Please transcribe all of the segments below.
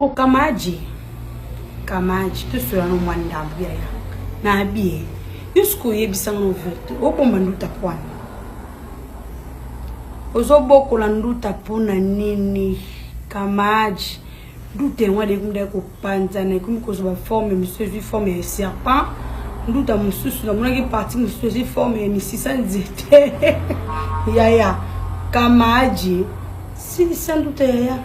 Kamaji, Kamaji, tosola no mwa ndambo yaya na abie yo sikoyo oyebisa ngo verite obomba nduta pwana ozobokola nduta mpona nini Kamaji? Nduta yango ade ekomi kopanzana, ekomi kozwa baforme mosusu, ezwi forme ya serpent. Nduta mosusu namonaki parti mosusu ezwi forme ya misisa nzete. Yaya Kamaji, silisa nduta yaya.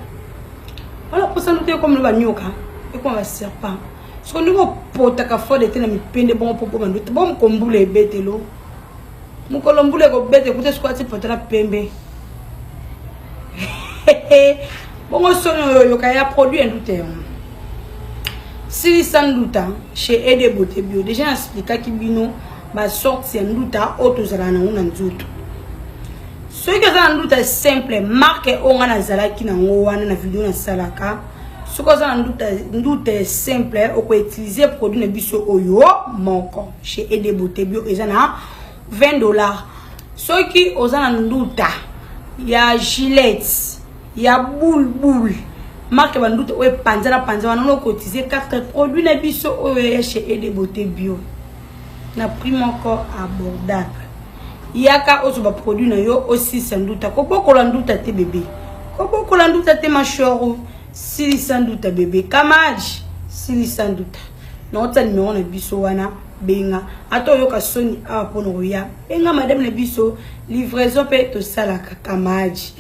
Wana posa nduta ekomi no banyoka, ekoma baserpent. Soko ndenge opotaka fode te na mipende bongo mpo boma nduta bo mokombula ebetelo mokolo mbula ekobeta ekuta sikoyo ati pota na pembe bongo. Soni oyo oyoka ya produit ya nduta yango, silisa nduta chez Ede Beauté Bio. Déjà naexplikaki bino basorte ya nduta oyo tozalaka nango na nzoto. Soki oza na nduta simple, marque oyo nga nazalaki nango wana na video nasalaka, soki oza na nduta simple, okoutilize produit na biso oyo moko chez Ede Beauté Bio, eza na 20 $. Soki oza na nduta ya Gillette, ya bulbul, marque banduta oyo epanzana panza wana, okoutilize 4 produit na biso oyo ya chez Ede Beauté Bio na prix moko abordable. Yaka ozwa baproduit na yo, osilisa nduta. Kobokola nduta te bebe, kobokola nduta te mashoro. Silisa nduta bebe Kamaji, silisa nduta. Naotia nimero na biso wana, benga. Ata oyoka soni awa mpona koya, benga madame na biso. Livraison mpe tosalaka, Kamaji.